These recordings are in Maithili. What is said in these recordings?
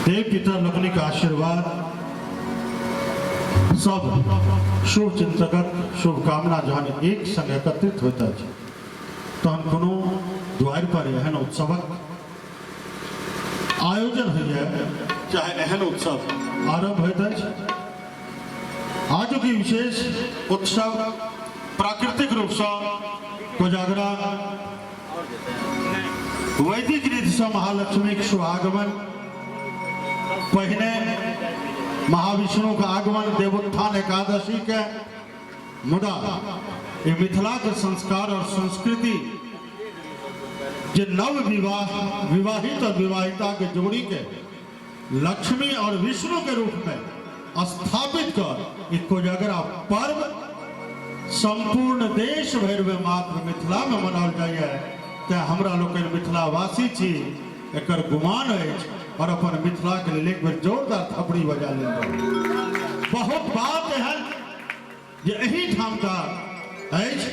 देव पितर लोकनिक आशीर्वाद सब शुभ चिंतकक शुभकामना जहन एक संग एकत्रित होइत अछि तहन कोनो द्वारि पर एहन उत्सवक आयोजन होइए, चाहे एहन उत्सव आरम्भ होइत अछि। आजुक ई विशेष उत्सव प्राकृतिक रूपसँ कोजागरा, वैदिक रीतिसँ महालक्ष्मीक शुभागमन, पहिने महाविष्णुक आगमन देवोत्थान एकादशी के, मुदा ई मिथिलाक संस्कार और संस्कृति जे नव विवाह विवाहित और विवाहिता के जोड़ी के लक्ष्मी और विष्णु के रूप में स्थापित कर ई कोजागरा पर्व संपूर्ण देश भरि में मात्र मिथिला में मनाओल जाइए। तें हमरा लोकनि मिथिलावासी छी एकर गुमान अछि और अपन मिथिला के लेल एक बेर जोरदार थपड़ी बजा लेल जाय। बहुत बात एहन जे एही ठाम का अछि,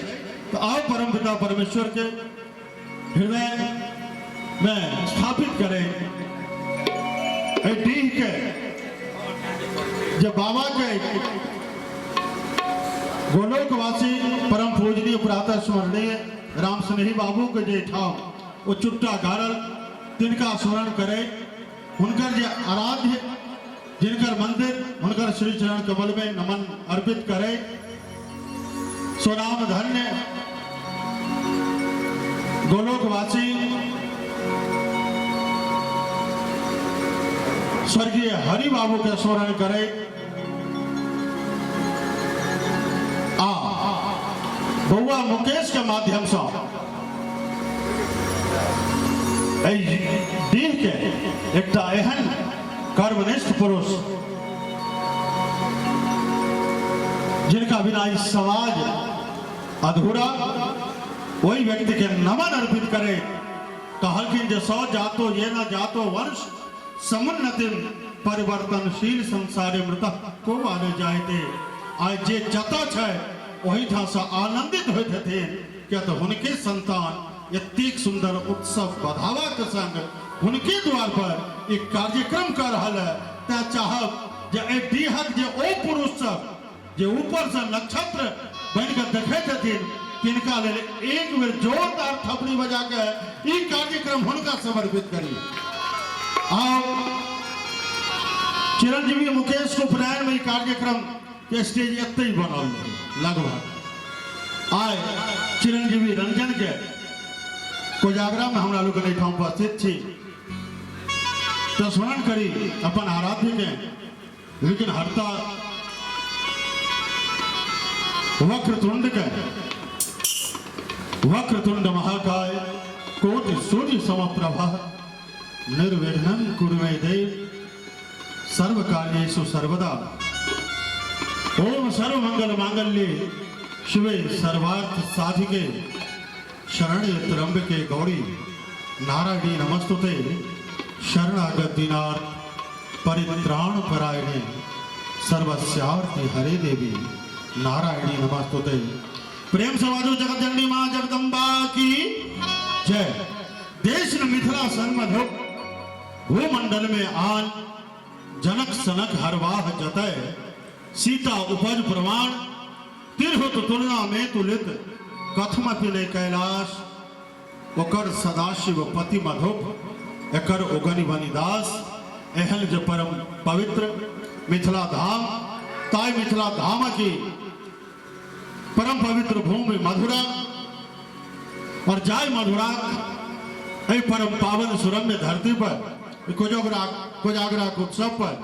तो आओ परम पिता परमेश्वर के हृदय में स्थापित करें एहि डीह के जे बाबा के गोलोकवासी परम पूजनीय प्रातः स्मरणीय राम स्नेही बाबू के जे ठाम ओ चुट्टा गाड़ल तिनका स्मरण करे हुनकर जे आराध्य जिनकर मंदिर हुनकर श्री चरण कमल में नमन अर्पित करे स्वनाम धन्य गोलोकवासी स्वर्गीय हरि बाबू के स्मरण करे आ बउआ मुकेश के माध्यम से एहि डीह के एकटा एहन कर्मनिष्ठ पुरुष जिनका बिना ई समाज अधूरा, वही व्यक्ति के नमन अर्पित करे कहलखिन जे सौ जातो ये न जातो वंश समुन्नति परिवर्तनशील संसारे मृत को माने जायते। आइ जे जतऽ छै ओहिठाम से आनंदित होइत हेथिन, किया तऽ हुनके संतान एतेक सुंदर उत्सव बढ़ावा के संग हुनके द्वार पर एक कार्यक्रम कर रहल है। तैं चाहब जे एहि डीहक जे ओ पुरुष सब जे ऊपर से नक्षत्र बनि कऽ देखैत हेथिन तिनका लेल एक बेर जोरदार थपड़ी बजा के ई कार्यक्रम हुनका समर्पित करी। आओ चिरंजीवी मुकेश के उपनयन में ई कार्यक्रम के स्टेज एतै बनल रहै लगभग। आइ चिरंजीवी रंजन के कोजागरा में हमरा लोकनि एहिठाम उपस्थित छी तो स्मरण करी अपन आराध्य के, लेकिन हरता वक्रतुंड के वक्रतुंड महाकाय कोटि सूर्य समप्रभा निर्विघ्नं कुरु मे देव सर्व कार्येषु सर्वदा। ओम सर्व मंगल मांगल्ये शिवे सर्वार्थ साधिके शरण्ये त्र्यंबके गौरी नारायणी नमस्तुते शरणागत दीनार्थ परित्राण परायणे सर्वस्यार्ति हरे देवी नारायणी नमस्तुते। प्रेम से बाजू जगत जननी माँ जगदम्बा की जय। देश न मिथिला सन मधु भूमंडल में आन जनक सनक हरवाह जतय सीता उपज प्रमाण तिरहुत तुलना में तुलित कथमपि ने कैलाश ओकर सदाशिव पति मधुप एकर उगनि बनिदास एहन जे परम पवित्र मिथिला धाम ताई मिथिला धाम की परम पवित्र भूमि मधुरा और जाय मधुरा एहि परम पावन सुरम्य धरती पर कोजागरा कोजागरा के उत्सव पर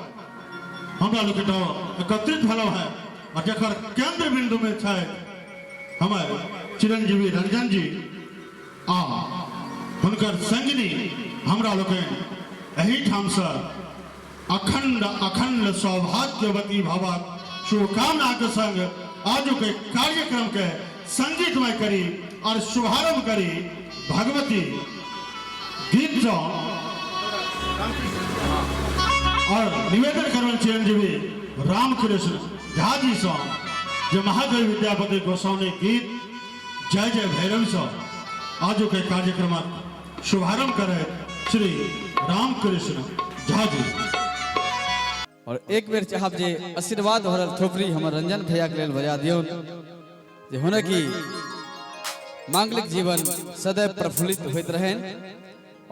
हमरा लोग एकत्रित भेलहुँ है और जकर केंद्र बिंदु में छै हमर चिरंजीवी रंजन जी आ हुनकर संगिनी हमरा लोकनि एहिठामसँ अखंड अखंड सौभाग्यवती भवक शुभकामना के संग आजुके कार्यक्रम के संगीतमय करी और शुभारंभ करी भगवती गीत सँ और निवेदन करबनि चिरंजीवी रामकृष्ण झा जी सँ जे महाकवि विद्यापति गोस्वामी गीत जय जय भैरव सँ आजुके कार्यक्रमक शुभारंभ करे श्री रामकृष्ण झा जी। और एक बेर चाहब जे आशीर्वाद भरल थोपड़ी हमर रंजन भैया के लेल बजा दियौ जे हुनक की मांगलिक जीवन सदैव प्रफुल्लित होइत रहनि।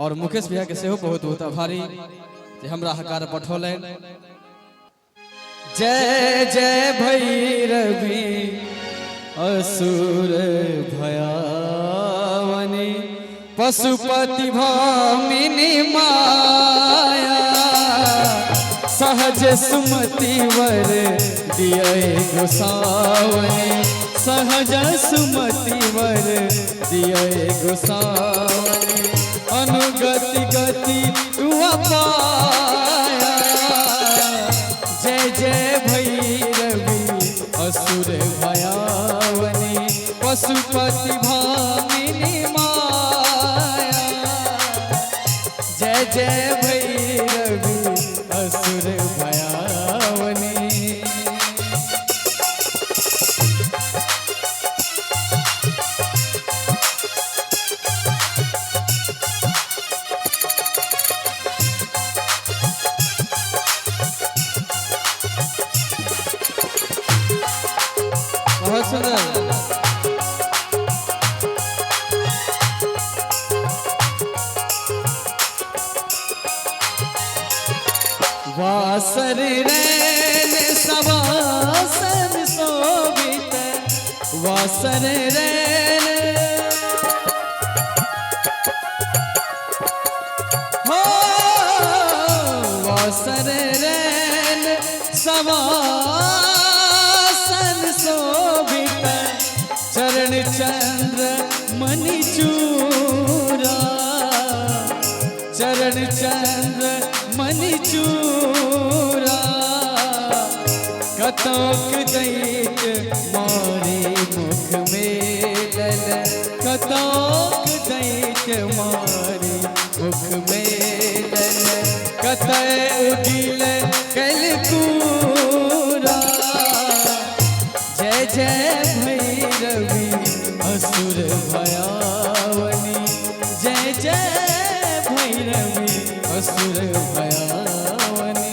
और मुकेश भैया के सेहो बहुत बहुत आभारी जे हमरा हकार पठौलनि। जय जय भैरवी असुर भयावनी पशुपति भामिनी माया सहज सुमति वर दिए गोसावनी सहज सुमति वर दिए गोसावनी अनुगति गति तुआ पाया जय जय भैरवी असुर भयावनी पशुपति भामिनी माया जय जय भैरवी असुर भयावनी। बहुत सुंदर। वासर रैन सवासन शोभित वासर रैन हो वासर रैन सवासन शोभित चरण चंद्र मणि चूरा चरण चंद्र मणि चूरा कतौक दैत मारे मुख मेलल कतौक दैत मारे मुख मेलल कतय उगिल कलकूरा जय जय भैरवी असुर भयावनी जय जय भैरवी असुर भयावनी।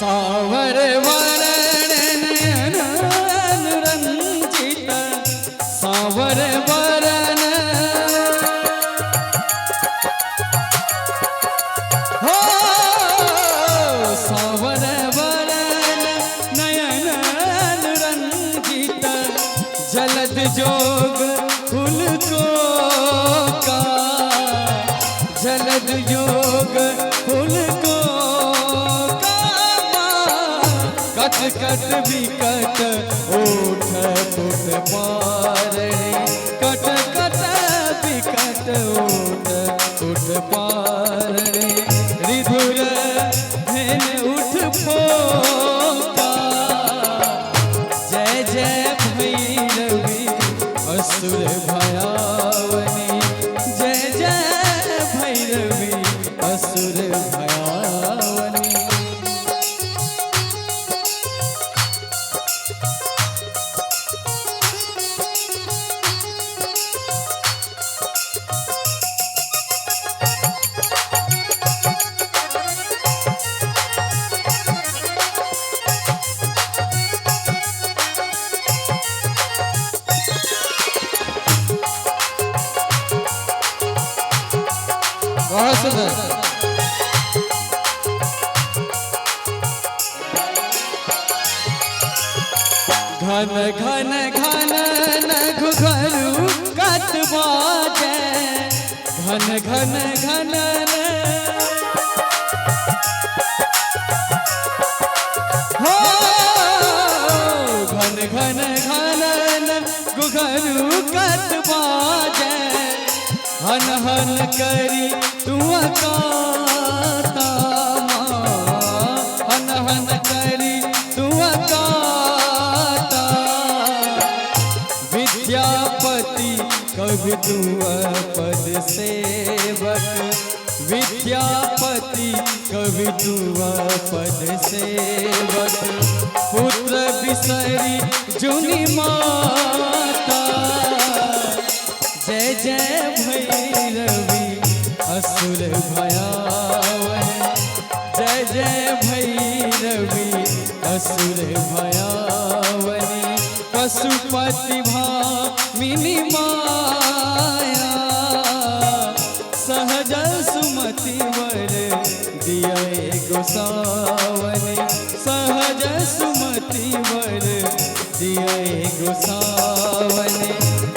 सावर वरण नयन रंजित सावर वरण हो सावर वरण नयन रंजित जलद जोग फूल को का जलद जोग फूल को कट कट विकट उठ पुट पारणी कट कट विकट उठ पुट पारणी रिधुर भेन उठ फोका जय जय भैरवी असुर भयावनी जय जय भैरवी असुर भयावनी। बहुत सुंदर। घन घन घन घुघरू कत बाजे घन घन घन घुघरू कत बाजे, हन हन करी तू अकाता माँ, हन हन करी तू अकाता। विद्यापति कवि तुअ पद सेवक, विद्यापति कवि तुअ पद सेवक, पुत्र बिसरी जुनि माता। जय जय भैरवी असुर भयावह, जय जय भैरवी असुर भयावनी, पशुपति भामिनी माया, सहज सुमति वर दिया गोसावनी, सहज सुमति वर दिया गोसावनी,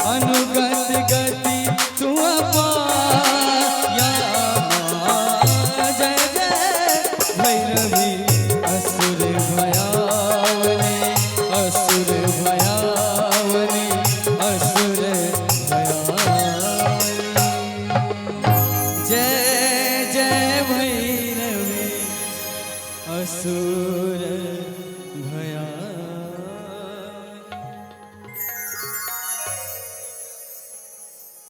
अनुगत गति तू पाया माँ। जय जय भैरवी असुर भयावनी, असुर भयावनी, असुर भयावनी। जय जय भैरवी असुर